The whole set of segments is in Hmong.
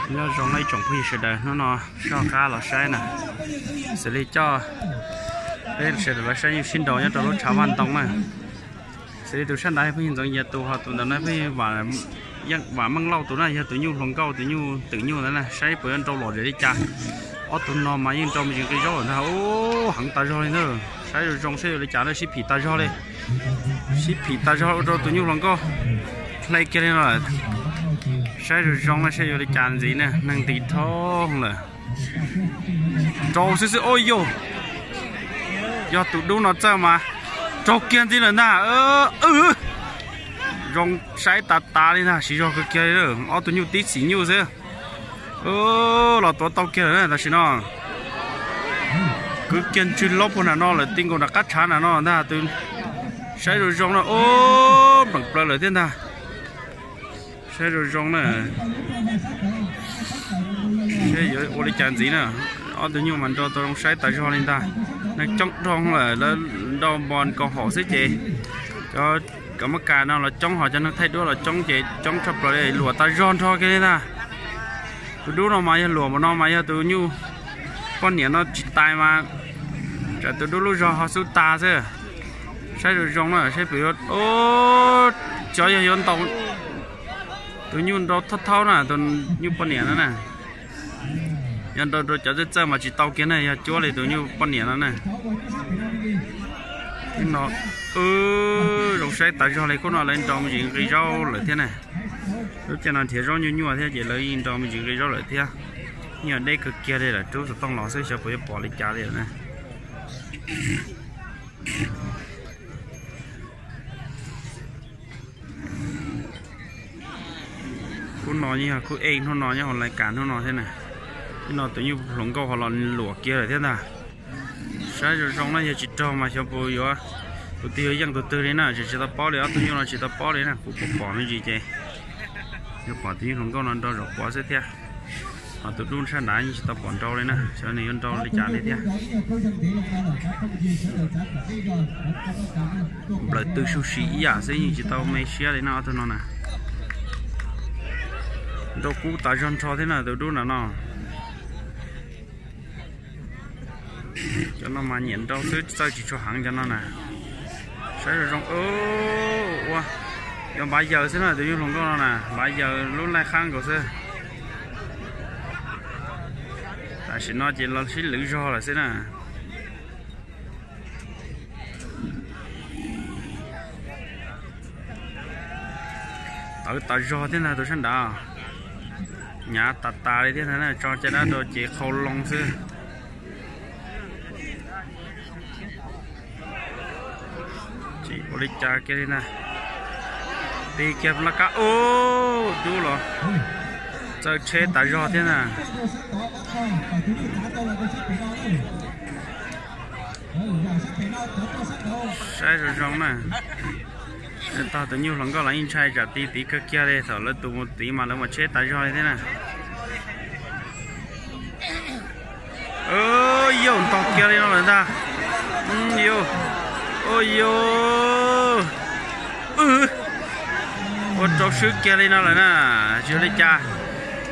Nyob zoo ib tsoom phooj ywg sawv daws, hnub no soj qab los saib na, xws li coj peb sawv daws los saib nyuj sib nraus nyob rau lub tshav vaj ntoo na. Xws li tus sab ntawd pheej ntxoov yias tus, ho tus ntawd na pheej Vam Meej Lauj tus na, yog tus nyuj hluas nkauj, tus nyuj twm nyuj ntawd na, saib puas yuav nrau lom zem li cas. Ob tug no mas yeej nrau me ntsis nqi zaub lawm ntag. Ub, heev tas zog li ntag, saib zoo zoo saib yuav li cas na, sib phim tas zog li. Sib phim tas zog ua rau tus nyuj hluas nkauj hle kiag li no lawm. Saib zoo zoo na saib yuav li cas ntxiv na, neeg nti dhau lawm. Rau xwb xwb, ua yog, yog tus dub no txawj mas raug kiag ntxiv lawm ntag. Zoo saib tas tas li ntag, siv zog kawg kiag li, ob tug nyuj tib txhim nyuj xwb. Los tuav tau kiag lawm na tam sim no. Kwv kiag ntswg laub puag nram no lawm, ti nkaus nram qab tshav nram no ntag. Saib zoo zoo na, npleem plaws lawm thiab ntag. Saib zoo zoo na, saib yuav ua li cas ntxiv na. Ob tug nyuj mas nrau tau zoo saib tas zog li ntag. Neeg coob dhau lawm, lawv nrau npos kaus haum xwb ces cov kam mab kas no los coob, ho cov neeg thaij duab los coob ces coob tshaj plaws li, luam tas zog nrho kiag li ntag. Tus dub no mas yog luam npaum no mas yog tus nyuj poj niam no tsis tais mas tsam tus dub lub zog ho xub tag xwb. Saib zoo zoo na, saib puas yuav, cov yog yuav ntaus tus nyuj nrau thaub thaub na, tus nyuj poj niam no na. Yog nrau rau cov txawj txawj mas tsis tau kiag na, yog cuab li tus nyuj poj niam no na. No, zoo saib tas zog li, khub no lawv nrau me ntsis nqi zaub lawm thiab na. Lub caij no nrhiav zaub nyuaj nyuaj thiab ces lawv yeej nrau me ntsis nqi zaub lawm thiab. Yeej yog deb kawg kiag li lawm, rub xov tooj los xwb xyov puas yuav pom li cas li lawm na. Khub no yeej yog khub ej hnub no nyob hauv lais kas hnub no thiab na. Hnub no tus nyuj hluas nkauj ho los luam kiag lawm thiab ntag. Saib zoo zoo na, yog tsis raug mas xyov puas yuav tus twg yuav yeej tus twg li na, tseem tsis tau paub li, ob tug nyuj no tsis tau paub li na, kuv pom pom me ntsis ces yuav pom tus nyuj hluas nkauj no nrau zaum pov xwb thiab. Ho tus dub sab nrad yeej tsis tau pom nrau li na, xyov nws yuav nrau li cas li thiab. Nplawm tw su si ib yam xwb, yeej tsis tau me siab li na ob tug no na. Nrau kub tas zog nrho thiab na tus dub nram no. Cov no mas nyiam nrau xwb, txawj tsis tshua heev cov no na. Saib zoo zoo, ua, yuav npav yaws xwb na, tus nyuj hluas nkauj no na, npav yaws lub laij qab nkaus xwb. Tam sim no ces los sib lwv zog lawm xwb na. Tawv tas zog thiab ntag tus sab nrad. Nyav tas tas li thiab ntag na, tso caj dab rau ces qhau loo xwb. Tsis ua li cas kiag li ntag. Tig kiag laj kab, ub, dub los txawj tsheb tas zog thiab ntag. Saib zoo zoo na. Tog tus nyuj hluas nkauj los yeej ntshai tsam tig tid kawg kiag li, thaum lawv tus mus tid mas lawv mas tsheb tas zog li thiab na. Yauj, ntog kiag li no lawm ntag. Yauj, ua rau swb kiag li no lawm na, tsis ua li cas.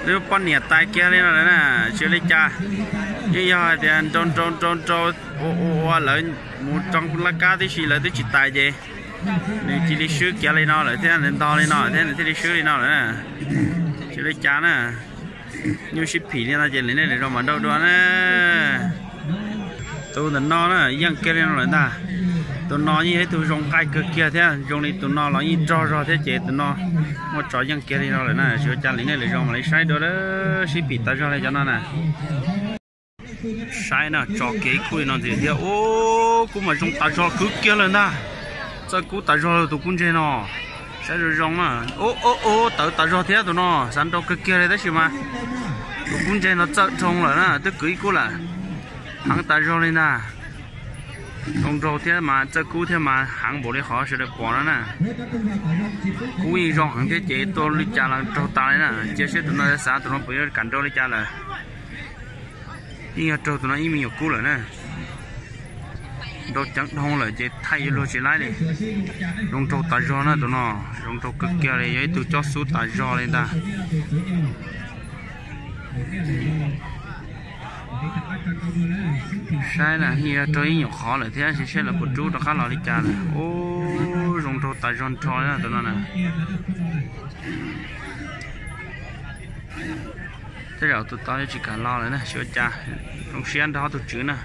Lub poj niam tais kiag li no lawm na, tsis ua li cas. Yeej yog hais tias nrau nrau nrau nrau ua ua ua lawv mus rau laj kab tib si lawv twb tsis tais ces nws cia li swb kiag li no lawm thiab, nws ntog li no thiab nws thiaj li swb li no lawm na. Tsis ua li cas na. Nyuj sib phim li no ces lwm nej lwm zaus mam nrau dua na. Tus ntawm no na yeej kiag li no lawm ntag. Tus no yeej yog ib tug zoo nqaij kawg kiag thiab, zoo li tus no los yeej nrog zog thiab ces tus no muaj tso yeej kiag li no lawm na. Tsis ua cas, lwm nej lwm zaus mam li saib dua, sib phim tas zog li cov no na. Saib na, tso kiag ib khub li no ntxiv thiab. Ub, kub mas zoo tas zog, kwv kiag lawm ntag. Txawj kub tas zog tus kub ntseg no. Saib zoo zoo na. Ub, tawv tas zog thiab tus no, xav nrau kawg kiag li tab sis mas tus kub ntseg no txawj dhau lawm na, twb kwv ib kub lawm. Heev tas zog li ntag. Zoo nraug thiab mas txawj kub thiab mas heev npaum li qhov sawv daws pom no na. Kub yeej zoo heev thiab ces tua li cas los raug tas li na. Cia seb tus no xav tus no puas yuav kam nrau li cas lawm. Yeej yog raug tus no ib me nyuam kub lawm na. Nrau ceev dhau lawm ces thaij yuav luag tsis laib li. Zoo nraug tas zog na tus no, zoo nraug kawg kiag li, yog ib tug cob xub tas zog li ntag. Saib na, yog rau ib nyuag qhov lawm thiab, saib lawv puas rub rov qab los li cas lawm. Ub, zoo nraug tas zog nrho na tus no na. Tej zaum tus tod tsis kam los lawm na, tsis ua cas. Zoo siab nrog ob tug tswv na.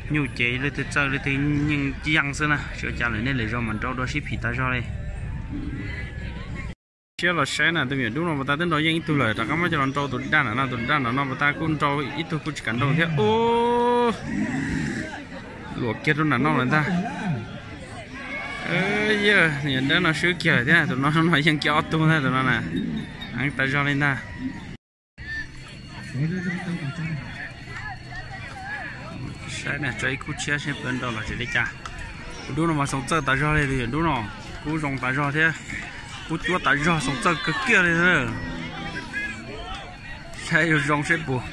Nyuj ces leej twg txawj leej twg yeej yeej xwb na, tsis ua cas, lawm nej lwm zaus mam nrau dua, sib phim tas zog li. Siab los saib na, tus me nyuam dub no puas tau twb nrau yeej ib tug lawm, rov qab muab coj los nrau tus daj nram no, tus daj nram no puas tau kuj nrau ib tug, kuj tsis kam nrau thiab. Ub, luam kiag rau nram no lawm ntag. Yog niam dawb no swb kiag lawm thiab, tus no no yeej kiag ob tug ntag, tus no na. Heev tas zog li ntag. Saib na, tso ib khub tshiab seb puas nrau los tsev li cas. Tus dub no mas xoom txawj tas zog li, tus yawm dub no kub zoo tas zog thiab, kub cuab tas zog, xoom txawj kawg kiag li. Saib zoo zoo seb puas,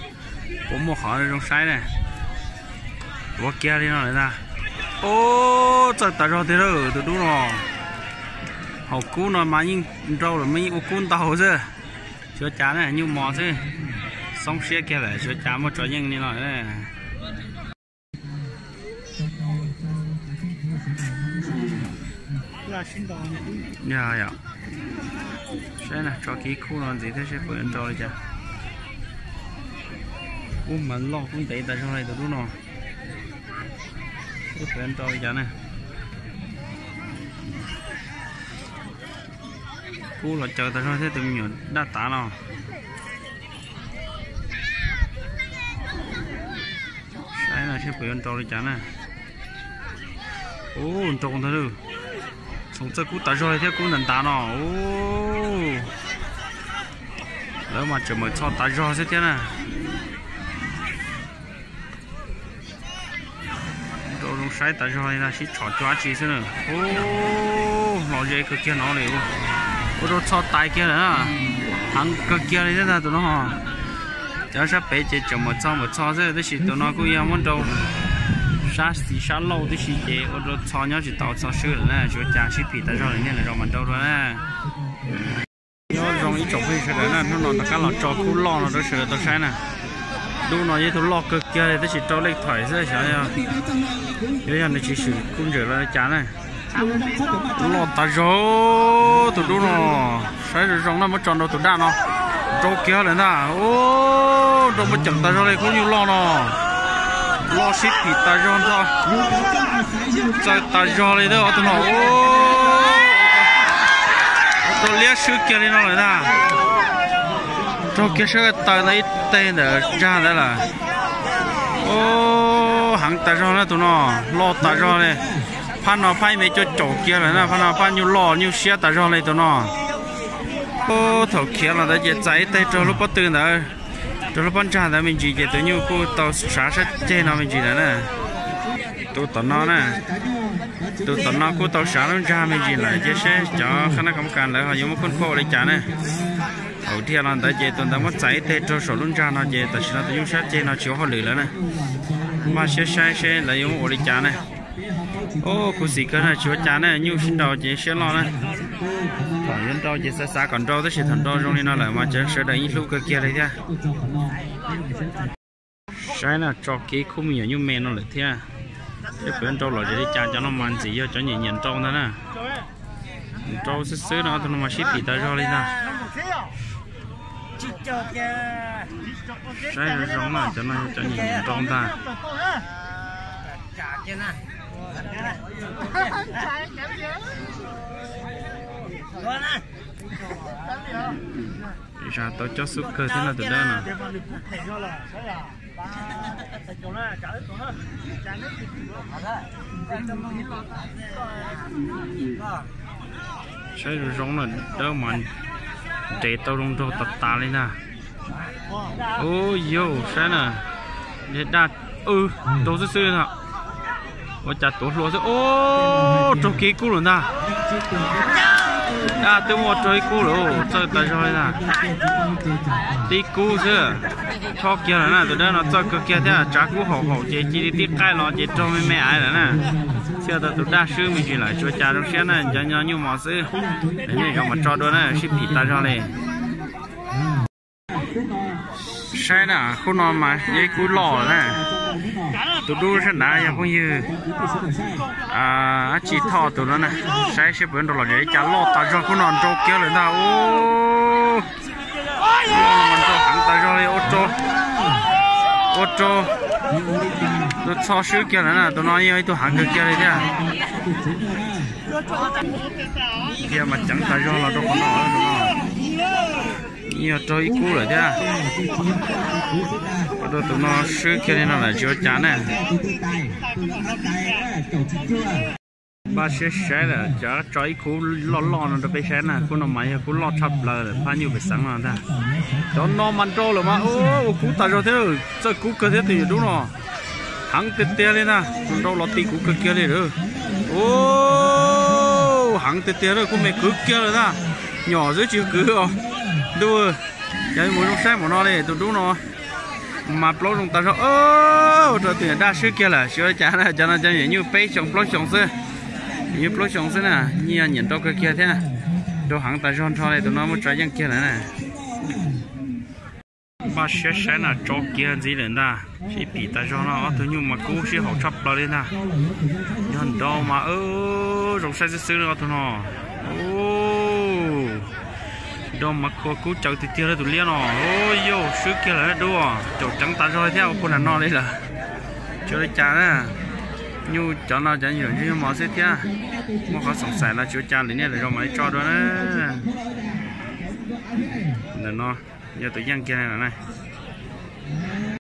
puas muaj qhov zoo saib na. Tuav kiag li no lawm ntag. Ub, txawj tas zog tiag lawm tus dub no. Haum kub no mas yeej nrau lawm mas yeej ua kub ntau xwb. Tsis ua cas na, nyuj mos xwb. Xoob siab kiag lawm, tsis ua cas, muaj tso yeej li no. Yog yom. Saib na, tso kiag khub no ntxiv thiab seb puas yuav nrau li cas. Kub mas loj kub ntev tas zog li tus dub no. Seb puas yuav nrau li cas na. Kub los caws tas zog thiab tus me nyuam daj tav no. Saib no seb puas yuav nrau li cas na. Ub, nrau ntag lauj. Xoom txawj kub tas zog li thiab, kub ntav ntav no. Ub, lawv mas tseem mawm txho tas zog xwb thiab na. Nrau zoo saib tas zog li na, sib tshom cuag dab tsi xwb na. Ub, los ze kawg kiag no li. Ua rau txho tais kiag lawm na. Heev kawg kiag li thiab ntag tus no. Cov sab pem ces tseem mawm txho mawm txho xwb, tab sis tus no kuj yog muab nrau sab xis sab lauj tib si ces ua rau txho nyob tsis tau, txho swb lawm na. Tsis ua cas, sib phim tas zog li, nej lwm zaus mam nrau dua na. Nyob zoo ib tsoom phooj ywg sawv daws na, hnub no rov qab los tso khub loj no rau sawv daws tau saib na. Dub no yog ib tug loj kawg kiag li, tab sis rau lej thaim xwb, xyov yog, yog nws tsis swm kuj ntseem los li cas na. Loj tas zog tus dub no, saib zoo zoo na, muab tso nrau tus daj no, nrau kiag lawm ntag. Ub, nrau muaj ceem tas zog li, khub nyuj loj no, loj sib phim tas zog ntag. Txawj tas zog li ntag ob tug no. Ub, rau liab swb kiag li no lawm ntag. Raug kiag sab taw ntawd ib teg ntawm ntsag ntawd lawm. Ub, heev tas zog na tus no, loj tas zog li. Phab no phab ib me cuaj caum kiag lawm na, phab no phab nyuj loj nyuj siab tas zog li tus no. Ub, thaum khiav los ntawd ces txais ib teg raug lub pob tw ntawd, raug lub pob ntsag ntawd me ntsis ces tus nyuj kuj tau sav sab ceg no me ntsis lawm na. Tus tom no na, tus tom no kuj tau sav lub ntsag me ntsis lawm, cia seb cov qhab nab kov kas lawv ho yuav muab khuj pab ua li cas na. Thaum dhia los ntawd ces tus ntawd muab txais ib teg raug saum lub ntsag no ces tam sim no tus nyuj sab ceg no tsis ua hauj lwm lawm na. Npaj siab saib seb lawv yuav muab ua li cas na. Ub, khuv xim kawg na, tsis ua cas na, nyuj sib nraus ces siab loj na. Thaum yuav nrau ces xav xav kom nrau, tab sis thaum nrau zoo li no lawm mas cov sawv daws yeej hlub kawg kiag li thiab. Saib na, tso kiag khub me nyuam nyuj me no lawm thiab. Seb puas yuav nrau los tsev li cas, cov no mas ntxim yog cov nyiam nyiam nrau ntag na. Nrau xwb xwb no, tus no mas sib phim tas zog li ntag. Saib zoo zoo na, cov no yog cov nyiam nyiam nrau ntag. Zas tau cob xub kawg thiab no tus dawb no. Saib zoo zoo na, dawb mas nres tau zoo nraug tas tas li ntag. Ub, yauj, saib na, daj, daj, nraug xwb xwb no. Ua cas tuav hlua xwb. Ub, raug kiag kub lawm ntag. Daj twb muaj raug ib kub lawm, txawj tas zog li ntag. Tib kub xwb. Chob kiag lawm na, tus dawb no txawj kawg kiag thiab, tsav kub haum haum ces cia li tib qaij los ces raug me me aiv lawm na. Thiaj tau tus daj swb me ntsis lawm, tsis ua cas, zoo siab na, cov no nyuj mos xwb. Nej zov mas tso dua na, sib phim tas zog li. Saib na, khub no mas yog ib khub loj na. Tus dub sab nraud yog phooj ywg Ab Tsi Thoj tus no na. Saib seb puas yuav nrau los li cas, loj tas zog, khub no nrau kiag lawm ntag. Ub, loj no mas nrau heev tas zog li, ua rau, ua rau tus txho swb kiag lawm na. Tus no yog ib tug heev kawg kiag li thiab. Kiag mas ceev tas zog los rau qhov no, tus no yog raug ib kub lawm thiab. Ua rau tus no swb kiag li no lawm tsis ua cas na. Npaj siab saib lawm, cov tso ib khub loj loj no rau peb saib na. Khub no mas yog khub loj tshaj plaws lawm phab nyuj pem xeev no ntag. Cov no mas nrau lawm mas ua kub tas zog thiab, txawj kub kawg thiab tus yawm dub no. Heev tiag tiag li ntag, nrau los ti kuv kawg kiag li lawm. Ub, heev tiag tiag lawm, kuj me kwv kiag lawm ntag. Nyom xwb tsis kwv os. Ntuj, cov mus zoo saib npaum no li tus dub no. Mas plaub zoo tas zog, ua rau tus yawm dab swb kiag lawm, tsis ua cas na. Cov no cov yawm nyuj peb xyoos plaub xyoos xwb, yawm nyuj plaub xyoos xwb na, nyias nyiam nrau kawg kiag thiab. Nrau heev tas zog nrho li, tus no muab tso yeej kiag lawm na. Npaj siab saib na, tso kiag ntxiv lawm ntag. Sib pim tas zog no, ob tug nyuj mas kub sib haum tshaj plaws li ntag. Yog nrau mas zoo saib xwb xwb ob tug no. Nrau mas khua kub caws tiag tiag li tus liab no. Yauj, swb kiag lawm dub, caum ceev tas zog li thiab, ua puag nram no li lawm. Tsis ua li cas na, nyuj cov no cov nyuam nyuj mos xwb thiab. Muaj qhov xoom xaim los tsis ua cas, lwm niaj lwm zaus mam li tso dua na. Ntawm no yog tus yeej kiag na.